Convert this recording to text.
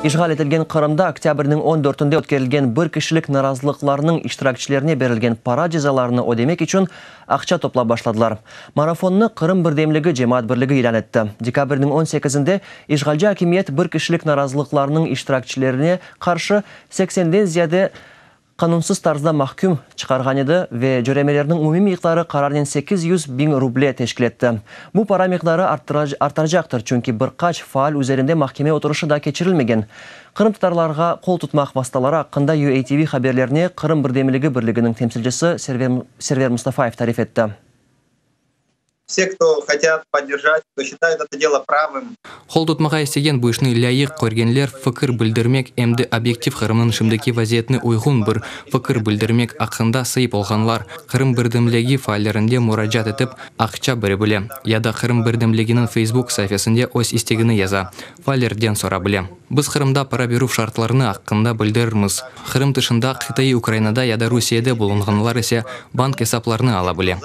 İşğal etilgen Qırımda oktâbrniñ on dörtünde ötkerilgen bir kişilik narazılıqlarnıñ iştirakçilerine berilgen para cezalarını ödemek içün aqça toplap başladılar. Marafonnı Qırım birdemligi cemaat birligi ilân etti. Dekabrniñ on sekizinde işğalci akimiyet bir kişilik narazılıqlarnıñ iştirakçilerine qarşı seksenden ziyade qanunsız tarzda mahküm çıqarğan edi ve cöremelerniñ umumiy miqdarı qararnen 800 biñ ruble teşkil etti. Bu para miqdarı artacaqtır, çünki bir qaç faal üzerinde mahkeme oturışı da keçirilmegen. Qırımtatarlarğa qol tutmaq vastaları aqqında UATV haberlerine Qırım birdemligi birliginiñ temsilcisi Server Mustafayev tarif etti. Все, кто хотят поддержать, кто считает это дело правым. Qol tutmağa istegen bu işni lâyıq körgenler fikir bildirmek em de obyektiv Qırımnıñ şimdiki vaziyetine uyğun bir fikir bildirmek aqqına saip olğanlar Qırım birdemligi faallerine muracaat etip aqça bere bile ya da Qırım birdemliginiñ Facebook saifesinde öz istegini yaza faallerden sora bile. Biz Qırımda para berüv şartlarını aqqında bildirimiz. Qırım tışında qıtaiy Ukrainada ya da Rusiyede bulunğanlar ise bank esaplarını ala bile.